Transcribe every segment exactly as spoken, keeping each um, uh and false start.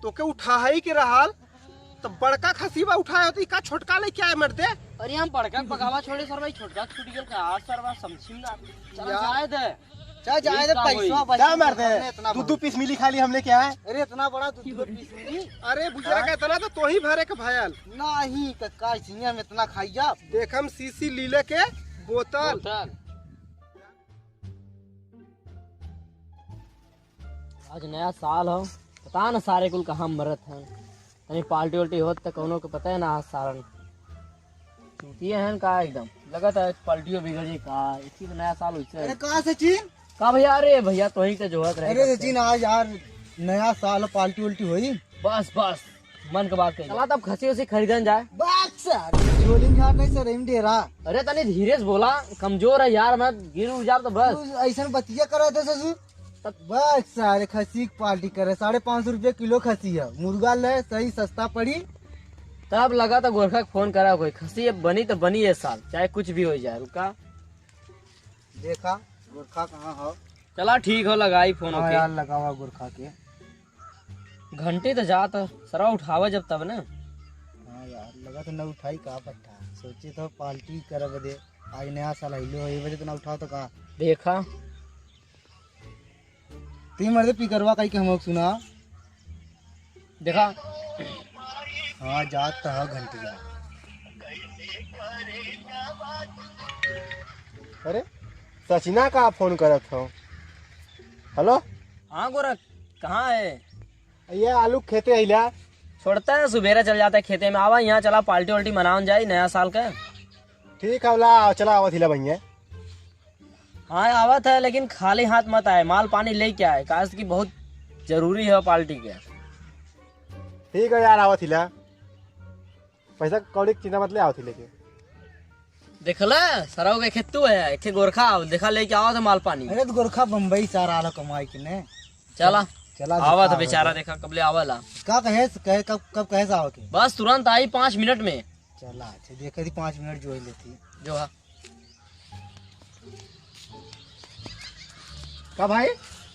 तोके उठाही के रहल, त बड़का खसीवा उठाए होती, का छोटका लेके आए मर्दे? अरे हम बड़का के पकावा छोड़े सर भाई, छोटका छूट गेल का? आज सर भाई समझी ना। चला यार। जाए दे। चल जाए दे, एक काम होई। पैसा बचा जा मर्दे, हमने इतना दू दू भर। पीस मिली खाली हम लेके आए। अरे इतना बड़ा दू दू पीस मिली? अरे बुझा हाँ? का इतना तो तोही भरे के भयल। नहीं, कक्का, इसी हम इतना खाई जा। देख हम सीसी लीले के बोतल। बोतल। आज नया साल हो, पता न सारे कुल कहाँ मरत हैं। तनी पार्टी उल्टी होत त कौनो के पता है ना आज सारन। चूतिया हैं का एकदम, लगत है पार्टियों बिगड़ी का, इसी तो नया साल होइसे। अरे का सचिन? का भैया? अरे भैया तोही के जोहत रहे अरे करते। सचिन, आज यार नया साल, पार्टी उल्टी होई। बस बस, मन के बात कही। चला तब खसी उसी खरीदन जाए। बात सर, झोली में झाड़ नहीं सर, इन डेरा। अरे तनी धीरे से बोला, कमजोर है यार, मैं गिर उड़ जाब तो बस। तू ऐसन बतिया करा था ससुर। तब बस सारे खसी की पार्टी करे, साढ़े पाँच सौ रुपये किलो खसी है, मुर्गा ले सही सस्ता पड़ी। तब लगा तो गोरखा के फोन करा कोई, खसी अब बनी तो बनी ये साल, चाहे कुछ भी हो जाए। रुका। देखा, गोरखा कहाँ हो? चला ठीक हो, लगाई फोन हाँ ओके। यार, लगावा गोरखा के। घंटी तो जात, सरवा उठावे जब तब ना। हाँ यार, लगा तो न उठाई का पट्ठा। सोचे तो पार्टी करब दे, आज नया साल आइलो, ये वजह तो ना उठाओ तो का? देखा। ती मर्दे पिकरवा कई के हमको सुना। देखा। हाँ, जात तो है घंटिया। अरे, सचिना का फोन करत हो? हेलो? हाँ गोरख, कहाँ है? ये आलू खेते अइला। छोड़ता है, सुबेरे चल जाता है खेते में। आवा यहाँ चला, पार्टी वार्टी मनावन जाई नया साल का। ठीक है, ला, चला, आवत हिला भैया। हाँ, आवत है, लेकिन खाली हाथ मत आए, माल पानी लेके आए, काहे से कि बहुत जरूरी है पार्टी के। ठीक है यार, आवत हिला। पैसा कौड़ी के चिंता मत ले, आवत ही लेके। देखला, सरऊ के खेतू है, एक ठे गोरखा, देखा लेके आवत है माल पानी। अरे तो गोरखा बम्बई से आ रहा कमाई के ने। चला। चला, आवत देखा है बेचारा, आवत है। देखा कब ले आवेला। का कहे, कहे कब, कब कहे से आवत है? बस तुरंत आई पाँच मिनट में। चला, अच्छा, देखा थी पाँच मिनट जो ही लेती। जो है। का भाई?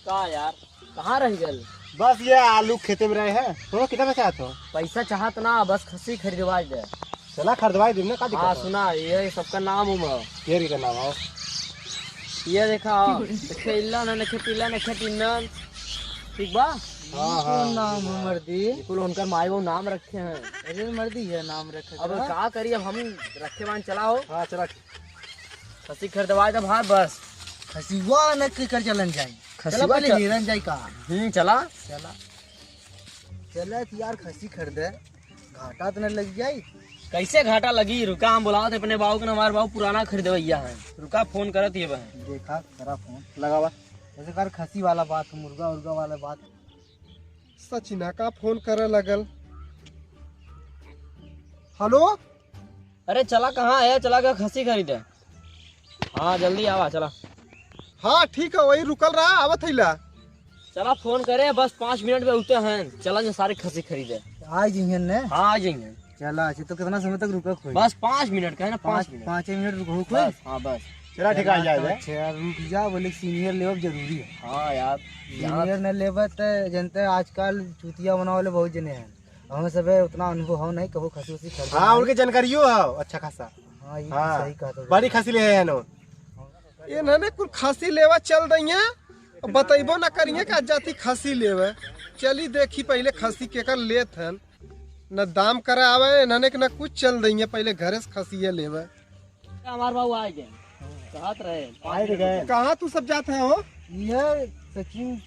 का यार, कहाँ रह गल? बस ये आलू खेते में रहे हैं। तो कितना पैसा चाहत हो? पैसा चाहत ना, बस खसी खरीदवा दे। चला खरीदवा दे ना, का दिक्कत हाँ, है? सुना, ये सबका नाम उम है। के री का नाम हो? ये देखा, देखे इल्ला ना, देखे पीला, देखे टिन्ना। ठीक बा? हाँ, हाँ। कौन नाम है मर्दी? ये कुल उनकर माई बाबू नाम रखे हैं। अरे मर्दी, ये नाम रखे अब का? का करी, अब हम रखे मान चला हो। हाँ, चला। खसी खरीदवा दे भाई बस। खसिवा न के कर चलन जाई। खसिवा चला पहले चल- लेरन जाई का? हम्म, चला। चला। चला कि यार खसी खरीदे, घाटा तो न लग जाई। कैसे घाटा लगी? रुका, हम बुलावत है अपने बाबू के ना, हमारे बाबू पुराना खरीदवैया है। रुका, फोन करत ही बहन। देखा, करा फोन। लगावा। जैसे कर खसी वाला बात, मुर्गा उर्गा वाला बात। सचिना का फोन करे लगल। हेलो? अरे चला, कहाँ है? चला गया खसी खरीदे। हाँ, जल्दी आवा, चला। हाँ, ठीक है, वही रुकल रहा, आवत है ला। चला, फोन करे, बस पाँच मिनट में उते हैं। चला जा सारे खसी खरीदे। आ जाइए ने? हाँ, आ जाइए। चला, अच्छा, तो कितना समय तक रुका खोई? बस पाँच मिनट का है ना, पाँच पाँच, मिनट। पाँच मिनट रुको खोई? बस, हाँ, बस। चला, ठीक है, आ चला, जाए, तो जाए। अच्छा, रुक जा, बोले सीनियर लेवल जरूरी है। हाँ यार, सीनियर न लेबे तो जनते आजकल चूतिया बनावे वाले बहुत जने हैं। हमें सबे उतना अनुभव हो नहीं, कबो खसी उसी खरीदे हाँ, नहीं। उनके जानकारियों हो अच्छा खासा। हाँ, ये तो हाँ, सही कहा तो बड़ी खसी ले है नो। इन्हने कुल खसी लेवा चल दइया, बतैबो ना करिए कि आज जाती खसी लेवे। चली देखी पहले खसी केकर लेत हन, न दाम करावे इन्हने के न कुछ, चल दइया पहले घरे से खसिया लेवे। हमार बाबू आ गए, कहत रहे। आए रे गए। कहाँ तू सब जात है हो? ये सचिन।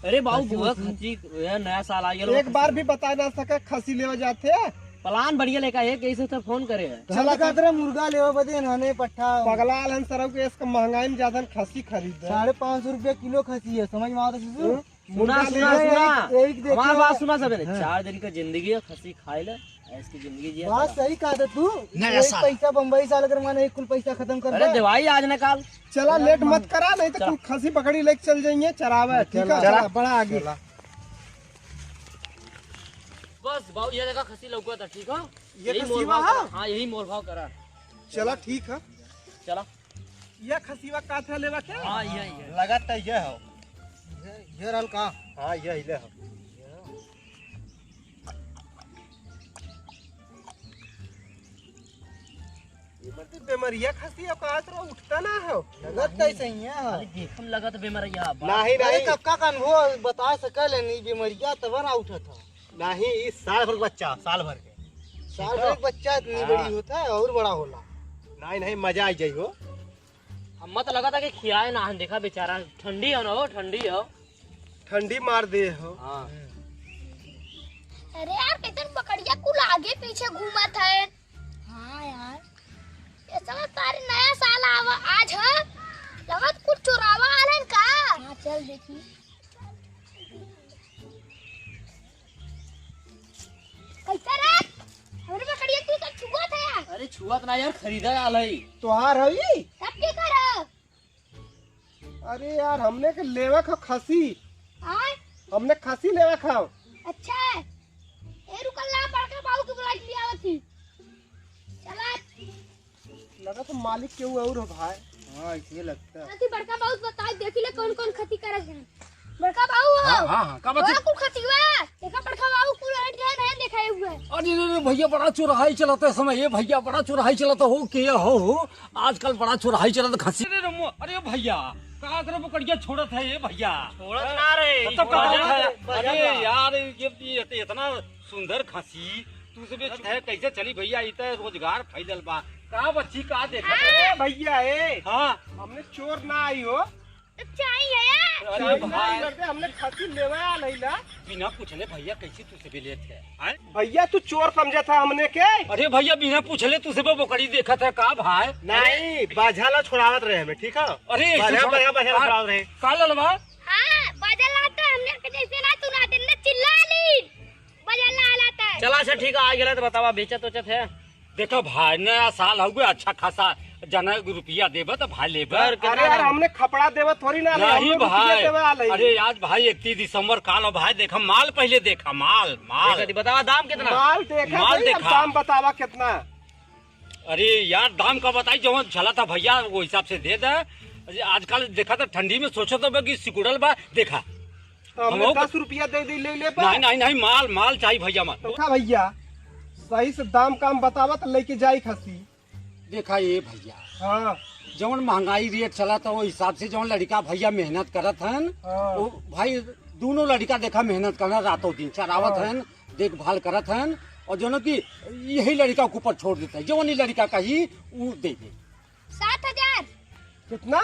अरे बाबू, सचिन, बुआ सचिन। खसी, ये नया साल आ गया, एक बार भी बता ना सके खसी लेवे जाते। प्लान बढ़िया लेकर है, कैसे तो फोन करे है। चला चला का तेरा मुर्गा लेवे बदे इन्होंने पट्ठा। पगला आलन सरऊ के इसका महंगाई में ज्यादा खसी खरीद है। साढ़े पाँच सौ रुपया किलो खसी है, समझ में आवत है सुसु? हम्म। सुना, मुर्गा सुना, लेवे सुना। एक, एक देखो। हमार बात सुना सबेरे। हाँ। चार दिन का जिंदगी है, खसी खाए ले। ऐसी जिंदगी जिया बात करा। सही कहा था तू। नहीं, एक ऐसा। पैसा बम्बई से लेकर माने एक कुल पैसा खत्म कर अरे दे। देवाई आज ना काल। चला, लेट मत करा, नहीं तो चला। कुल खसी पकड़ी लेके चल जाइए, चरावे, ठीक है? चला। चला, बड़ा आगे। चला। बस बाबू, ये देखा खसी लौका था, ठीक हो? ये यही मोल खसीवा भाव है? करा। हाँ, यही मोल भाव करा। चला, ठीक है। चला। ये खसीवा का था लेवा के? हाँ, ये, ये। लगा तो ये हो। ये, ये रहल का? हाँ, ये ले हो। तू बेमरिया खसी हो का? आज तो उठता ना हो। लगत तो ऐसे ही है। अरे देखम लगत बेमरिया बा। नहीं, अरे नहीं। कक्का कान हो बता सके ले नहीं बेमरिया तब ना उठत हो। नहीं, ई साल भर के बच्चा, साल भर के। साल भर के बच्चा इतनी हाँ। बड़ी होता है और बड़ा होला। नहीं, नहीं, मजा आ जाई हो। हम मत लगा था कि खियाए ना हन, देखा बेचारा ठंडी हो ना हो, ठंडी हो। ठंडी मार दे हो। हाँ। अरे यार, कितन बकरिया कुल आगे पीछे घूमत है। हाँ यार, ये सब सारे नया साल आवा आज है, लगत कुछ चुरावा आलन का। हाँ, चल देखी। कैसे रे? हमरे बकरिया तू तो छुआ था यार। अरे छुआ तो ना यार, खरीदा आल है। तोहार हई? तब के कर? अरे यार, हमने के लेवे खा खसी। आय? हमने खसी लेवे खाओ। अच्छा। ए रुकल ना, बड़का बाबू के बुला के लियावत ही। चला। लगा तो मालिक केहू और हो भाई। हाँ, ऐसे लगता है। अति बड़का बाबू बताओ, देखी ले कौन कौन खती करत हैं। बड़का बाबू हो। हाँ, हाँ, हाँ, का बात है? कुल खतिवा। देखा बड़का बाबू कुल हट गए, नहीं देखाए हुए। अरे रे रे भैया, बड़ा चोरहाई चलत है समय, ये भैया बड़ा चोरहाई चलत हो, के हो, हो? आजकल बड़ा चोरहाई चलत खसी। अरे रे मो-, अरे भैया, का करे बकरिया छोड़त है ये भैया? छोड़त ना रे, तब का छोड़त करत है। है? अरे यार, ये, ये इतना सुंदर खसी, तू से बेच है, कैसे चली भैया? ई त रोजगार फैलल बा। का बच्ची का देखत है? ए भैया, ए। हाँ। हमने चोर ना आई हो। तो चाहिए यार। अरे चाहिए भाई। ना, हमने खसी लेवे आ लैला। बिना पूछले भैया कैसे तू से भी लेत है? हैं? भैया तू चोर समझे था हमने के? अरे भैया बिना पूछले तू से वो बकरी देखत है का भाई? नहीं, बाझा ला छोड़ावत रहे हमें, ठीक है? अरे बाझा, सुन, बाझा, बाझा ला का, छोड़ावत रहे। का ललवा? हाँ, बाझा ला तो हमने के जैसे ना तू ना दिन में चिल्ला ली। बाझा ला लाता है। चला अच्छा ठीक है, आ गेला तो बतावा बेचत उचत है। देखा भाई, नया साल हउए, अच्छा खासा जना रुपया देबे तो भाई लेबे। अरे यार, हमने खपड़ा देबे थोड़ी ना, नहीं हम लोग रुपया भाई। देबे आ लई। अरे आज भाई इकतीस दिसंबर काल हो भाई, देखा माल पहले देखा, माल, माल। देखा दी, बतावा दाम कितना? माल देखा माल भाई, अब देखा। दाम बतावा कितना? अरे यार, दाम का बताई, जवन चला था भैया, वो हिसाब से दे दे। अरे आजकल देखा था ठंडी में सोचो तो बे कि सिकुड़ल बा, देखा। तो हमने हम दस रुपया दे दी, ले ले पा। नहीं, नहीं, नहीं, माल, माल चाहिए भैया, माल। तो का भैया, सही से दाम काम बतावा तो लेके जाई खसी। देखा ये भैया, हाँ। जौन महंगाई रेट चला था, वो हिसाब से जौन लड़का भैया मेहनत करत हन, हाँ। वो भाई दोनों लड़का देखा मेहनत करना रातों दिन चरावत हाँ। हन, देखभाल करत हन, और जौन कि यही लड़का के ऊपर छोड़ देता है, जौन ही लड़का कही वो दे दे। सात हजार। कितना?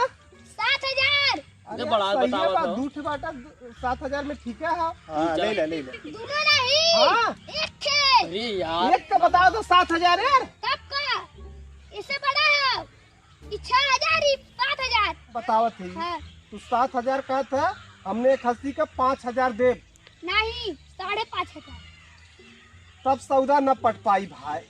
सात हजार। अरे बड़ा सही है बताओ बा, तो। दू ठे बाटा, दू-, सात हजार में ठीक है, हाँ। हाँ, ले ले, ले ले। दोनों नहीं, हाँ। एक ठे। अरे यार। एक तो बताओ तो सात हजार यार। तब का? इससे बड़ा है। ई छह हजार, ई सात हजार। बतावत है। हाँ। तू सात हजार कहत है, हमने एक खसी का पाँच हजार देब। नहीं, साढ़े पाँच हजार। तब सौदा न पट पाई भाई।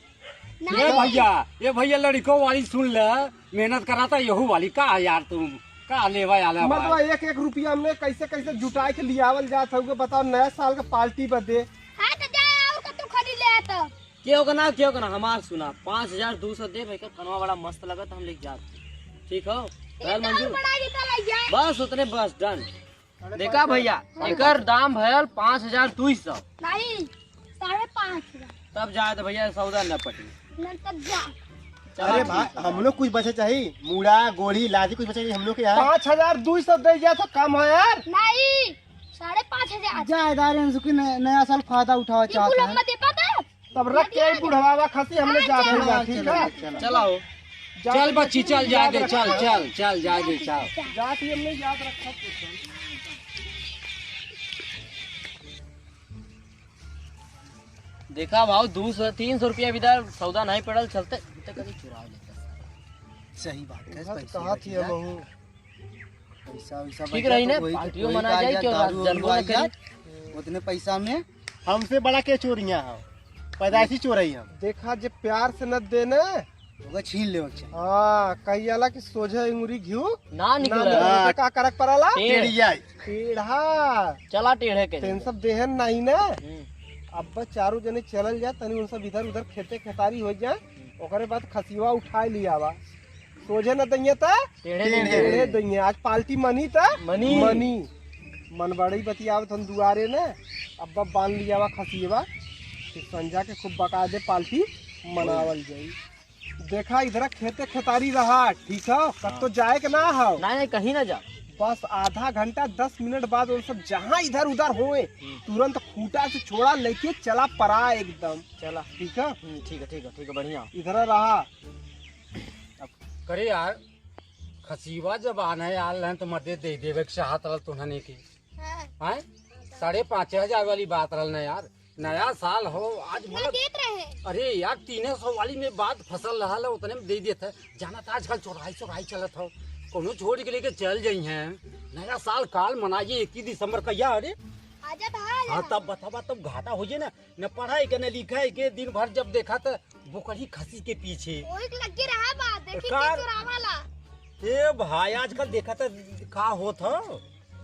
नहीं। ए भैया, ए भैया, लड़िको वाली सुन ले, मेहनत कराता यहू वाली। का यार तुम, का लेवा आला मर्दवा, भाई? एक एक रुपया हमने कैसे कैसे जुटाए के लियावल जात हउवे, बताओ, नया साल के पार्टी बदे। हाँ, तो जाए और कतौ खरीद ले आ तो। केहू के ना, केहू के ना, हमार सुना, पाँच हजार दू सौ दे भाई, का कनवा बड़ा मस्त लगत, हम लेके जात। ठीक हो? एक रहल दाम मंजूर? बढ़ा के चला जाए। बस उतने, बस, डन। देखा भैया, हाँ। एकर दाम भयल पाँच हजार दुई सौ। नहीं, साढ़े पाँच हजार। तब जाए तो भैया सौदा न पटी। न तब जा। चला अरे ठीक भाई, है। हम लोग कुछ बचे चाहिए, मूड़ा, गोली, लाठी कुछ बचे चाहिए हम लोग के यहाँ। पाँच हजार दुई सौ दे जा तो कम है यार। नहीं, साढ़े पाँच हजार। जा इधर इनसे की नया, नया साल फायदा उठावा ये चाहता है। गुलाब दे पाता? तब रख के आई बुढ़वा खसी, हमने जात ही जा, ठीक है? चला, चला। चला हो। जात चल ही बच्ची, चल, जाए दे, चल, चल, चल, जाए दे, चल। जात ही हमने याद रखा, चल। देखा भाव, दू सौ, तीन सौ रुपया भी दर सौदा नहीं पड़ल, चलते, इतना कभी चुरा लेता। सही बात है, बस पैसे कहा बच थी गया। हम हूँ। पैसा वैसा ठीक बचा रही तो ना, वही, पार्टियों वही मना का जाए, यार, क्यों दारू जनबो वारू ना करी। यार, उतने पैसा में। हमसे बड़ा के चोरियां हो, पैदाइशी चोर है हम। देखा, जे प्यार से न देने, ओका छीन लेवे के चाही। हाँ, कही जाला कि सोझे अंगुरी घिउ ना निकले। ना निकले, तो का करक पड़ाला? टेढ़। टेढ़िया। टेढ़ा। चला टेढ़े के। तेन सब देहन नहीं ना। हम्म। अब बस चारों जने चलल जा, तनी उन सब इधर उधर खेते खेतारी हो जा, ओकरे बाद खसिवा उठाए लियावा। सोझे न दइये त टेढ़े टेढ़े दइये। दइये। आज पार्टी मनी त मनी। मनी। मन बड़ई बतियावत हम दुआरे न, अब्बा बांध लियावा खसियवा, फिर संझा के खूब बकायदे पार्टी मनावल जाई। देखा, इधर खेते खेतारी रहा, ठीक है? कब तो हाँ। जाए के ना हो। नहीं, नहीं, कहीं ना जा। बस आधा घंटा, दस मिनट बाद वो सब जहाँ इधर उधर होए, हम्म। तुरंत खूंटा से छोड़ा लेके चला परा एकदम। चला। ठीक है? हम्म, ठीक है, ठीक है, ठीक है, बढ़िया। इधर रहा। अब करे यार, खसीवा जब आने आल रहन तो मदे दे देवे के चाहत रहल तुहने की। हाँ। हैं? साढ़े पाँच हजार वाली बात रहल ना यार। नया साल हो, आज इतना मतलब देत रहे। अरे यार, तीन सौ वाली में बात फसल रहल है, उतने में दे देत है। जाना था आजकल चोराई चोराई चलत हो, कोनो छोड़ के लेके चल जाई हैं। नया साल काल मनाइए इक्कीस दिसंबर का यार। अरे आजा था, आजा हाँ, था। तब बतावा, तब घाटा हो जाए ना, न पढ़ाई के न लिखाई के, दिन भर जब देखा तो बोकरी खसी के पीछे। ओही के लगे रहा बा, देखी सरकार। के चोरावाला। ए भाई, आजकल देखा तो का होत हो,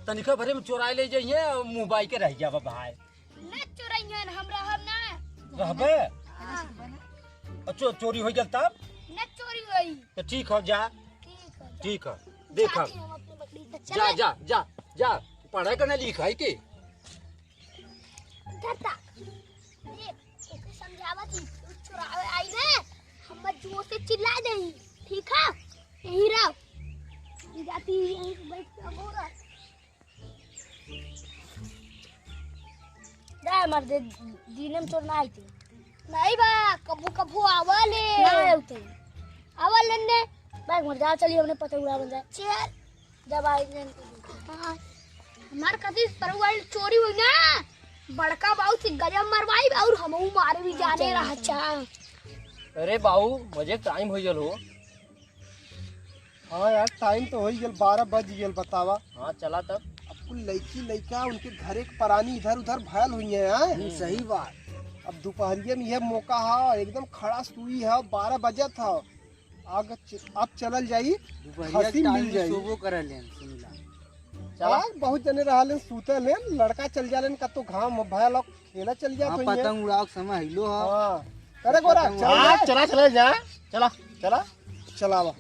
तनिका भरे में चोराई ले जाइए, मुंह बाई के रह जावा भाई। ना चोरइहन, हम रहब ना। रहबे? हाँ। आ, चो-, चोरी होइ गल तब? ना चोरी होई। तो ठीक हो, जा। ठीक हो, जा। ठीक हो, देखा। जाती हम अपनी बकरी से। जा, चले। जा, जा, जा। पढ़ाई करने लिखाई के। डरता। अरे, ओके समझावा थी, तू चुरावे आई ना, हम जोर से चिल्ला दे, ठीक है? यहीं रहो। हम जाती यहीं से बैठ के बोरा। रे मर्दे, दिने में चोर ना आइते। नहीं बा, कभू कभू आवा ले। ना आते। आवा लेने। बैग मर जा, चलिए हमने पतंग उड़ावन जाए। चल। जब आई जन। हाँ। हमार कभी परवाल चोरी हुई ना, बड़का बाऊ से गजब मरवाई और हमहू मारे भी जाने अच्छा, रहा अच्छा। चा। अरे बाऊ, मजे टाइम हो गल हो। हाँ यार, टाइम तो होइ गल, बारह बज गल, बतावा। हाँ, चला तब। अब कुल लइकी लइका उनके घरे के परानी इधर उधर भयल हुई है, हाँ? हम्म, सही बात। अब दोपहरिया में यह मौका है, एकदम खड़ा सुई है, बारह बजत है। आग च-, अब चलल जाई, दोपहरिया खसी के टाइम मिल में जाई। सोबो करल हैं, सुनीला। चला। हाँ, बहुत जने रहलें, सूतल हैं, लड़का चल जालें, कतो घाम भयल खेला चल जात हाँ, होइहैं। पतंग उड़ाओ के समय हइलो ह। हाँ। अरे गोरा, पतंग चल उड़ाओ। हाँ, जा। चला, चला जा। चला। चला। चलावा।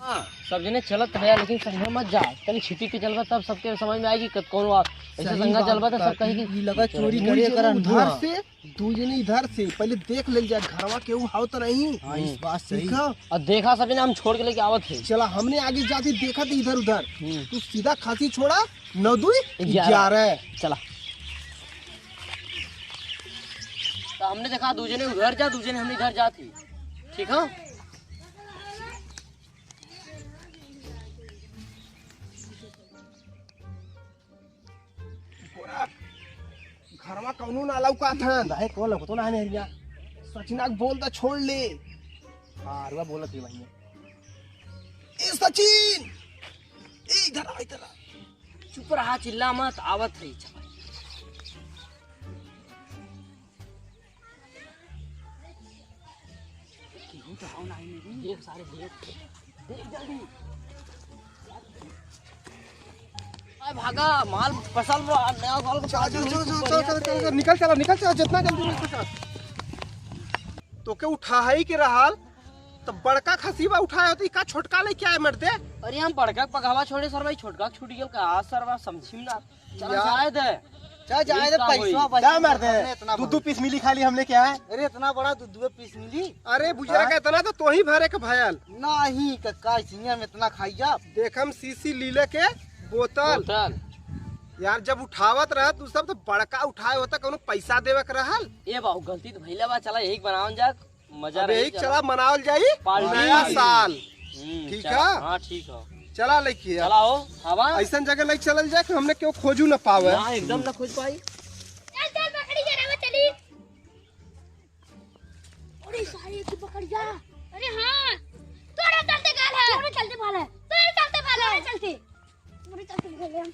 हाँ, सब जने चलत भैया, लेकिन संगे मत जा। तनी छिपी के चलबा, तब सबके समझ में आएगी कि कौन आ-, ऐसे सही संगा बात चलबा तो बा। सब कहेगी, ई लगा चोरी करे करा उधर से, दू जने इधर से, पहले देख लेल जाए, घरवा केहू हाव तो नहीं। हाँ, इस बात सही। ठीक है? और देखा सब जने हम छोड़ के लेके आवत है। चला, हमने आगे जाते देखा थे इधर उधर। हम्म। तू सीधा खसी छोड़ा, नौ दुई ग्यारह। ग्यारह। चला। तो हमने देखा, दू जने उधर जा, दू जने हमने इधर जाती। ठीक है? घरवा कौनो ना लौकात हन। काहे, कौन लौकतो ना है नहरिया? सचिना के बोल दा, छोड़ ले। हाँ, अरुआ बोलत ही भैया। ए सचिन! ए, इधर आ, इधर आ। चुप रहा, चिल्ला मत, आवत है, चला। केहू तो आओ ना, आई नहीं। देख सारे, देख। देख जल्दी। अरे भागा, माल फसल में नया साल को चल, चल, चल, निकल चला, निकल चला, जितना जल्दी निकल चला। तोके उठाई के रहल, तो बड़का खसीबा उठाए होती, का छोटका लेके आए मर्दे? अरे हम बड़का के पगहवा छोड़े सर भाई, छोटका के छूट गल का, आज सर भाई समझी ना। चला यार। जाए दे। चल जाए दे, का होई? पैसा बचा क्या मर्दे? हमने इतना दू दू भर। पीस मिली खाली हमने क्या है? अरे इतना बड़ा दू दू पीस मिली? अरे बुझा हाँ? का इतना तो तोही भरे के भयल। नहीं कक्का, इसलिए हम इतना खाइया। देख हम सीसी लीले के बोतल। बोतल। यार जब उठावत रह तू सब तो बड़का उठाए होता, कोनो पैसा देवे के रहल। ए बाबू गलती तो भइला बा, चला यही बनावन जा। मजा अब रही, यही चला। चला मनावल जाई पार्टी। नया साल। हम्म, ठीक चला, है? हाँ, ठीक है। चला लेके चला हो, हवा। ऐसन जगह ले चलल जाए कि हमने केहू खोजू न पावे। ना, एकदम ना खोज पाई। चल, चल, पकड़ी जा, रामा, चली। अरे, सारे की पकड़ जा। अरे हाँ, तोरे चलते गाल है। तोरे चलते भाल है। तोरे चलते भाल है। तोरे चलते। तोरे चलते भाल है।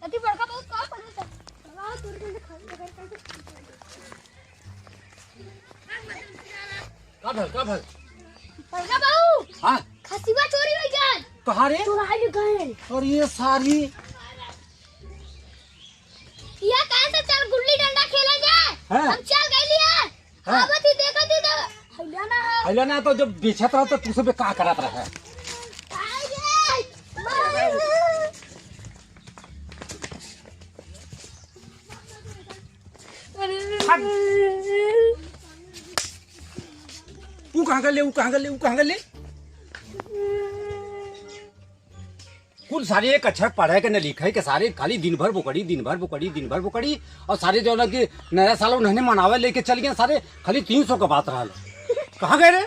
अति बड़का बहुत काम पड़ल है। चलाओ, तोरे चलते खाली बगैर करके। का भल, का भल? बड़का बाबू, हाँ? खसिवा चोरी होइ गए। कहाँ रे? चुराई ले गए। और ये सारी या कहे से चल गुल्ली डंडा खेला जाए। हाँ। हम चल गए लिए। हाँ। अब तू देखा तू तो हैला ना हो। हैला ना तो जब बेचत रहा तो तू सब का करत रहा? अरे। हट। कहाँ गले, उ कहाँ गले, उ कहाँ गले? कुल सारे एक अक्षर पढ़े के न लिखे के, सारे खाली दिन भर बोकड़ी, दिन भर बोकड़ी, दिन भर बोकड़ी। और सारे जौन कि नया साल उन्होंने मनावे लेके चल गए, सारे खाली तीन सौ का बात रहल। कहाँ गए रे?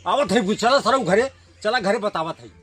आवत है, चला सरऊ घरे, चला घरे बतावत है।